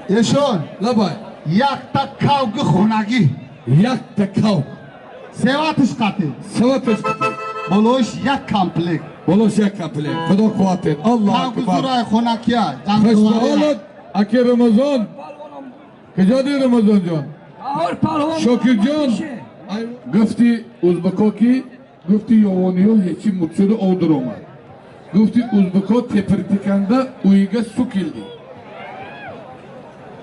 Эшон. Лабай. Якта кавги хонагӣ. Якта кавг. Севатиш қати. Севатиш қати. Болош як комплект. Болош як комплект. Худо қувват. Аллоҳ Кавги акбар. зурай хонакия. Хушбаолат аки Рамазон. Куҷо ди Рамазон ҷон? Шокирҷон. Гуфти узбако ки гуфти ёвониё ҳечи мурчуду ов дуромад. Гуфти узбако тепиртиканда уйга су келди.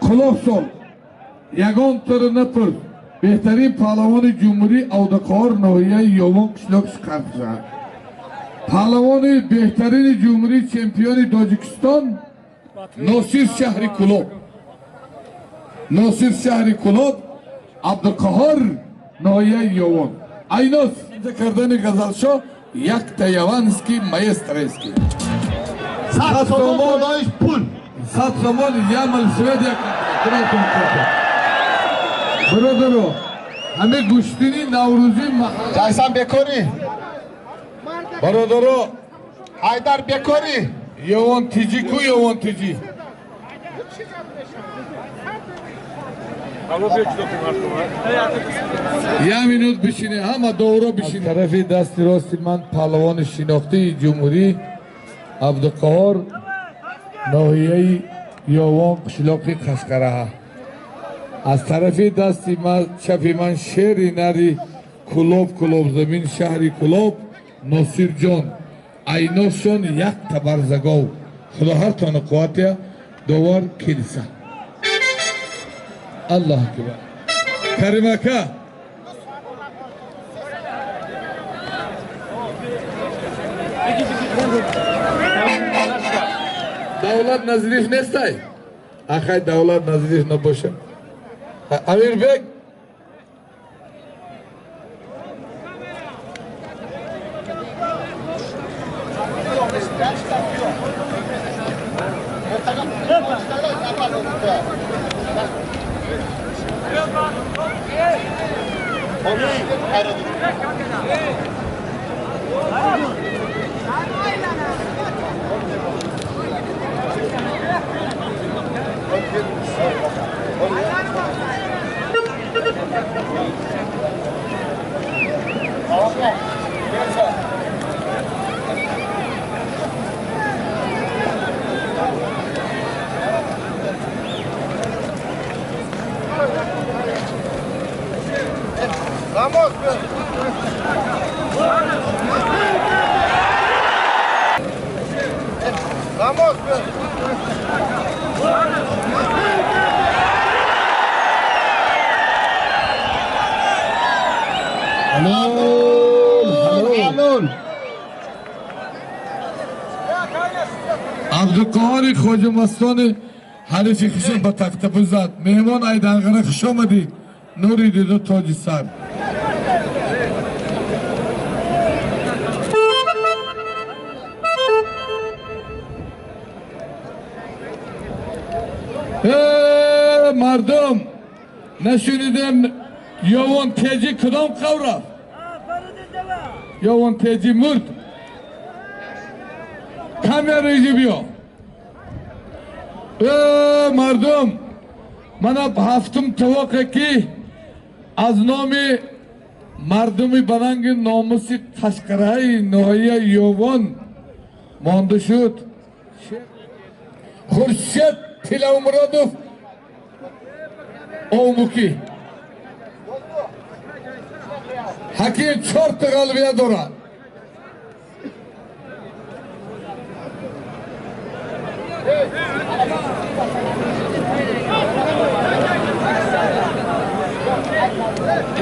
Құлоқ сол. Ягон тири напурс. Беҳтарин паҳлавони ҷумҳурӣ Авдақоҳор ноҳияи Ёвон қишлоқ Шқарша. Паҳлавони беҳтарини ҷумҳурӣ чемпиони Тоҷикистон Носир шаҳри Кулоб. Носир шаҳри Кулоб, Абдуқаҳор ноҳияи Ёвон. Айнос кардани Ғазалшоҳ якта яванский маэстроский. 100 сомон болоиш пул. 100 сомон ямал свет як. Бародаро, ҳаме гӯштини наврӯзӣ Ҷайсан бекорӣ. Бародаро, Ҳайдар бекорӣ. Ёвон тиҷи ку Ёвон тиҷи. Я минут бишине, ҳама довро бишине. Тарафи дасти рости ман паҳлавони шинохтаи ҷумҳурӣ Абдуқаҳор ноҳияи Ёвон қишлоқи Қашқараҳа. Аз тарафи дасти чапи ман шери нари Кулоб, Кулобзамин шаҳри Кулоб Носирҷон. Айносшон як табарзагов. Худо ҳартона қувватия довар келиса. Аллоҳ акбар. Карим ака. Давлат Назриев нестай? Ахай Давлат Назриев набоша. Амирбек. Абдуқоҳори Хоҷамастони ҳарифи хишон ба тахтапӯ зад. Меҳмон Айданғара хуш омадӣ. Нури диду тоҷи сар. Мардум, нашунидем Ёвон теҷи кудом қав рафт? Ёвон теҷи мурд. Камера иҷи биё. Мардум, мана ҳафтум тавоқе ки аз номи мардуми баланги номуси Қашқараи ноҳияи Ёвон монда шуд. Хуршед Тилаумуродов Овмукӣ. Ҳаким чорта ғалабия дорад.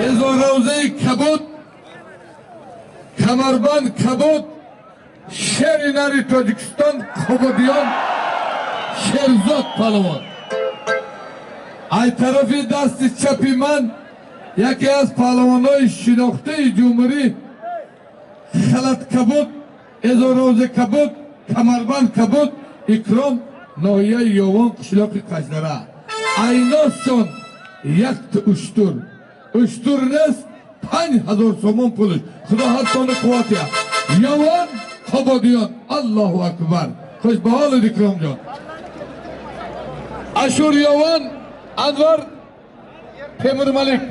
Эзоравзаи кабуд, камарбанд кабуд, шери нари Тоҷикистон Қубодиён Шерзод палавон. Ай тарафи дасти чапи ман яке аз паҳлавонҳои шинохтаи ҷумҳурӣ Халат кабуд, Эзоравза кабуд, камарбанд кабуд, Икром ноҳияи Ёвон қишлоқи Қашдара. Айносшон якта уштур. Уштур нест, 5000 сомон пулш. Худо ҳартона қувватия. Ёвон Қубодиён. Аллоҳу акбар. Хуш ба ҳолат Икромҷон. Ашурёвон Анвар Темурмалик.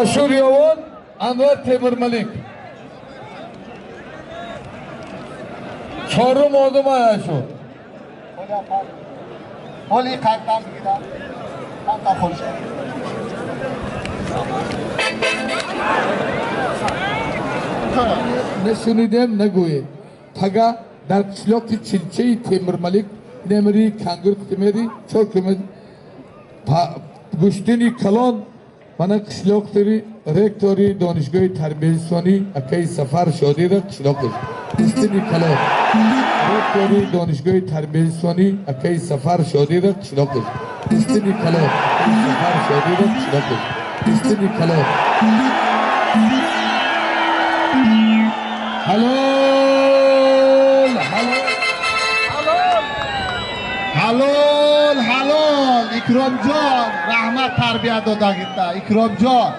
Ашурёвон Анвар Темурмалик. Чорум одам Ашур. Ҳоли қайтан гирам. Қайтан холиш. Нашунидем, нагӯед. Пага дар қишлоқи Чилчаи Темурмалик немери кангур кутимери чор километр гӯштини калон мана қишлоқтори ректори донишгоҳи тарбияи акаи Сафар Шодира қишлоқ дошт. Гӯштини калон ректори донишгоҳи тарбияи акаи Сафар Шодира қишлоқ дошт. Гӯштини калон Сафар Шодира қишлоқ дошт. Гӯштини калон. Ҳалол, ҳалол, ҳалол, ҳалол. Икромҷон, раҳмат тарбия додагита. Икромҷон.